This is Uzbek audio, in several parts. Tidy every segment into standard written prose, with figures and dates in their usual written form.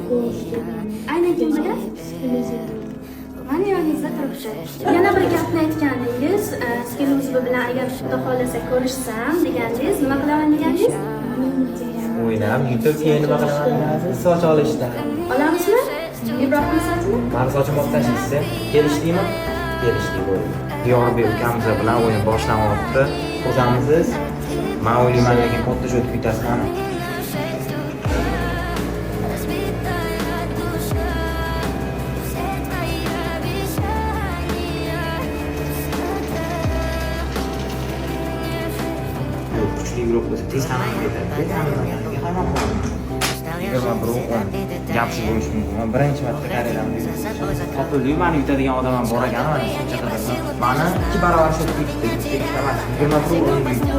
Aynan kim bilan? Mana yoningizda turibdi. Yana bir gapni aytgandingiz, Skeluzibi bilan agar Xudo xohlasa ko'rishsam degandingiz, nima qilaman degandingiz? O'ynab, yutib, keyin nima qilaman degandingiz? Soch olishda. Olamizmi? Ibrohimni sochini? Mani sochimni olib tashlaysiz. Kelishdikmi? Kelishdik, bo'ldi. Diyorbek ukamiz bilan o'yin boshlanyapti. Xursandmisiz? Man o'ylayman, lekin katta счёт yutasiz mani. Разбитая душа, все твои обещания, пустота. Yo'q, kuchli игрок bo'lsa, tez tanib ketadi. Tanimaganiga hayron qolaman. 21:10. Gapsiz bo'lishi mumkin. Man birinchi marta karyerarimda topildi. Mani yutadigan odam ham bor ekan, mana shuncha qadar. Mani ikki barobar счёт yutdi. Bitta ikkita emas. 21:10 yutdi.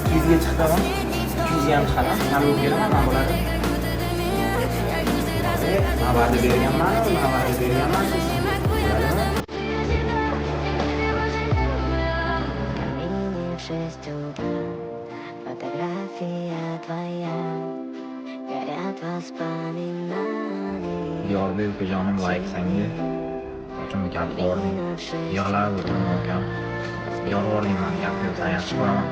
200 ga chiqdimi? 200 ga ham chiqaman. Ham yo'q kelaman, man bo'ladi. Man va'da berganman, man va'da berganman. Bo'ladimi? Камине в 6 утра фотография твоя, горят воспоминания. Diyorbek ukajonim, layk sanga. Sochimni gap yubording. Yig'lab o'tiraman, ukam. Yolvording mani, gap yo'q, seni yaxshi ko'raman.